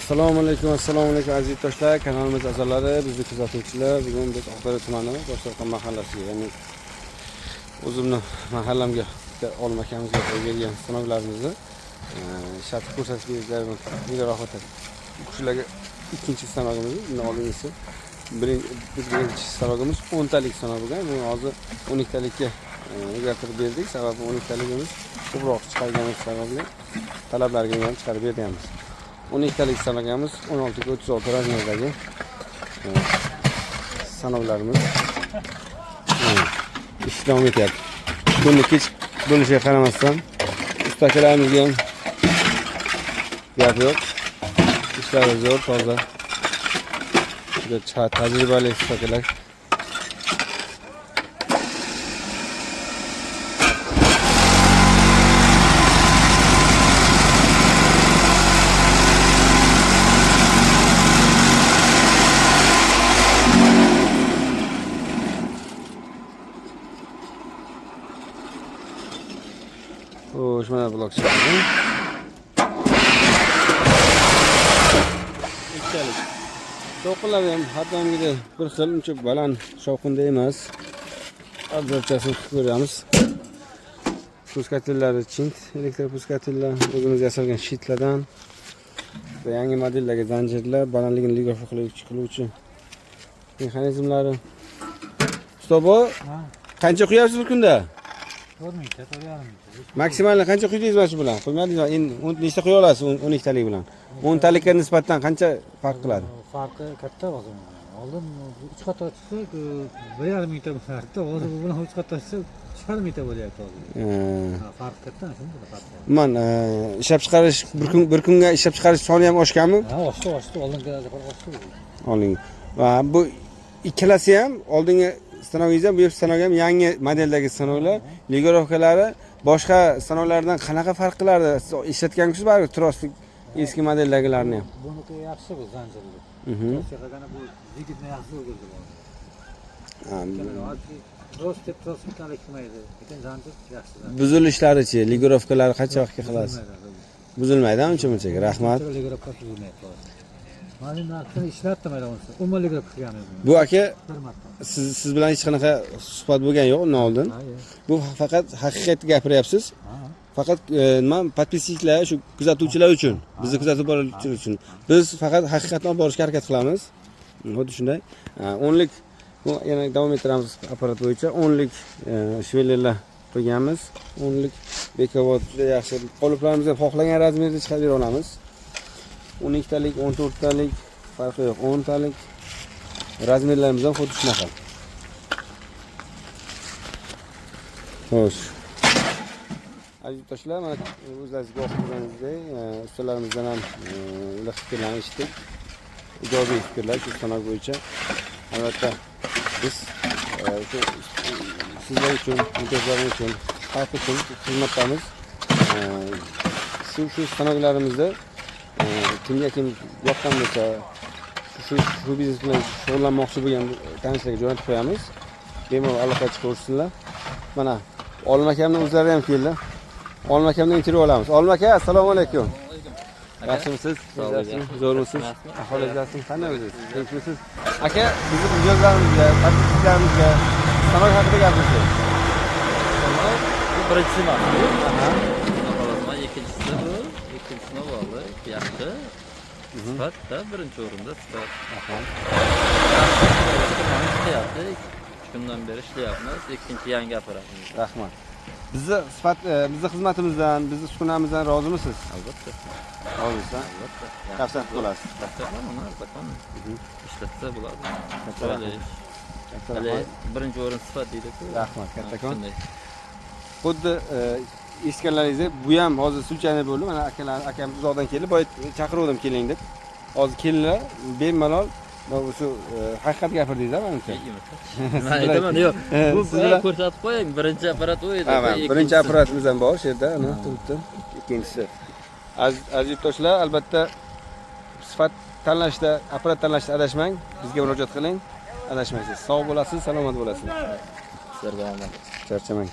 Assalomu alaykum, assalomu alaykum aziz yurtdoshlar, kanalimiz a'zolari, bizni kuzatuvchilar. Bugun biz Oqdaryo tumani Toshsarqon mahallasiga, ya'ni o'zimni mahallamga bitta olim akamizga qo'yib bergan stanoklarimizni ishlatib ko'rsatib berishlarini juda rahmat. Bu kishilarga ikkinchi stanogimiz, bundan oldingisi biz birinchi stanogimiz 10 talik stanok bo'lgan. Buni hozir 12 talikka o'zgartirib berdik. Sababi 12 taligimiz ko'proq chiqarganimiz sababli talablarga ham chiqarib berganmiz. 12 talik stanogimiz 16 ga 36 razmerdagi stanoklarimiz ish davom etyapti. Kunni kech bo'lishiga qaramasdan usta akalarimizga ham gap yo'q. Ishlari zo'r, toza. Juda tajribali usta akalar. Xo'sh, mana blok chiqadi. Ikkitalik. Shovqinlari ham har doimgidek bir xil, uncha baland shovqinda emas. Обзор chasini qilib ko'ramiz. Пускатель lari Chint, электропускатель lar, o'zimiz yasalgan щит lardan va yangi modeldagi zanjirlar, balandligini регулировка qiluvchi mexanizmlari. Ustobo, qancha quyapsiz bir kunda? 4 mingta, 4,5 mingta. Maksimalni qancha quydingiz mana shu bilan? Quymadingizmi? Endi nechta quya olasiz 12 talik bilan? 10 talikka nisbatan qancha farq qiladi? Farqi katta hozir. Oldin 3 qator chiqsa, 1,5 mingta bo'lardi. Hozir bu bilan 3 qator chiqsa, 3,5 mingta bo'lyapti hozir. Ha, farq katta, shunda farq bor. Umuman ishlab chiqarish bir kun bir kunga ishlab chiqarish soni ham oshganmi? Ha, oshdi, oshdi. Oldingi safar oshdi. Oldingi. Va bu ikkalasi ham oldingi stanogingiz ham bu stanok ham yangi modeldagi stanoklar, регулировка lari boshqa stanoklardan qanaqa farq qilardi? Siz ishlatgansiz baribir troslik eski modeldagilarni ham. Buniki yaxshi bu zanjirli. Trosga qaraganda bu yigitni yaxshi o'rgildi bu. Ha, Tros deb tros bitalik qilmaydi. Lekin zanjir yaxshi zanjir. buzilishlarichi, регулировка lari qancha vaqtga qilasiz? Buzilmaydi uncha munchaga. Rahmat. Регулировка buzilmaydi hozir. Mana narxini ishlatdim mana unisi. Umuman регулировка qilgan edim. Bu aka Bir marta. siz bilan hech qanaqa suhbat bo'lgani yo'q undan oldin. Ha, yo'q. Bu faqat haqiqatni gapiryapsiz. Ha. Faqat nima подписчик lar, shu kuzatuvchilar uchun, bizni kuzatib boruvchilar uchun. Biz faqat haqiqatni olib borishga harakat qilamiz. Xuddi shunday. O'nlik bu yana davom ettiramiz apparat bo'yicha. O'nlik швеллер lar qo'yganmiz. O'nlik bekovod juda yaxshi. Qoliplarimizni xohlagan razmerda chiqarib bera olamiz. 12 talik, 14 talik farqi yo'q. 10 talik razmerlarimiz ham xuddi shunaqa. Xo'sh. Aziz yurtdoshlar, mana o'zlaringiz guvoh bo'lganingizdek, ustalarimizdan ham ular fikrlarini eshitdik. Ijobiy fikrlar shu stanok bo'yicha. Albatta biz shu sizlar uchun, mijozlar uchun, xalq uchun xizmatdamiz. Shu stanoklarimizda kimga kim yoqqan bo'lsa, shu biznes bilan shug'ullanmoqchi bo'lgan tanishlarga jo'natib qo'yamiz. Bemalol aloqa chiqaversinlar. Mana Olim akamni o'zlari ham keldi. Olim akamdan intervyu olamiz. Olim aka, assalomu alaykum. Yaxshimisiz? Yaxshimi? Zo'rmisiz? Ahvolingiz yaxshimi? Qanday o'zingiz? Tinchmisiz? Aka, bizni mijozlarimizga, подписчик larimizga stanok haqida gapirsak. Bu birinchisi emas. Xudo ikkinchisi bu. Ikkinchisini oldi. Yaxshi. Sifatda birinchi o'rinda sifat. Mana ishlayapti. 3 kundan beri ishlayapmiz. Ikkinchi yangi apparatimiz. Rahmat. Bizni sifat, bizni xizmatimizdan, bizni uskunamizdan rozimisiz? Albatta. Rozisiz, ha? Albatta. Tavsiya qilasiz. Tavsiya qilaman, zakon. Ishlatsa bo'ladi. Katta Chiroyli rahmat. ish. Katta Hali rahmat. birinchi o'rin sifat deydi-ku. Rahmat, kattakon. Shunday. Xuddi eshitganlaringizdek, bu ham hozir случайно bo'ldi. Mana akalar, akam uzoqdan keldi, boya chaqiruvdim keling deb. Hozir keldilar, bemalol mana shu haqiqat gapirdingiz, manimcha. Man aytaman, yo'q. Bu Siz bilan- ko'rsatib qo'ying. Birinchi apparat u edi. Ha, mana Bu birinchi ikkinchisi. apparatimiz ham bor shu yerda, ana turibdi. Ikkinchisi. Aziz yurtdoshlar, albatta sifat tanlashda, apparat tanlashda adashmang, bizga murojaat qiling. Adashmaysiz. Sog' bo'lasiz, salomat bo'lasiz. Sizlarga omad. Charchamang.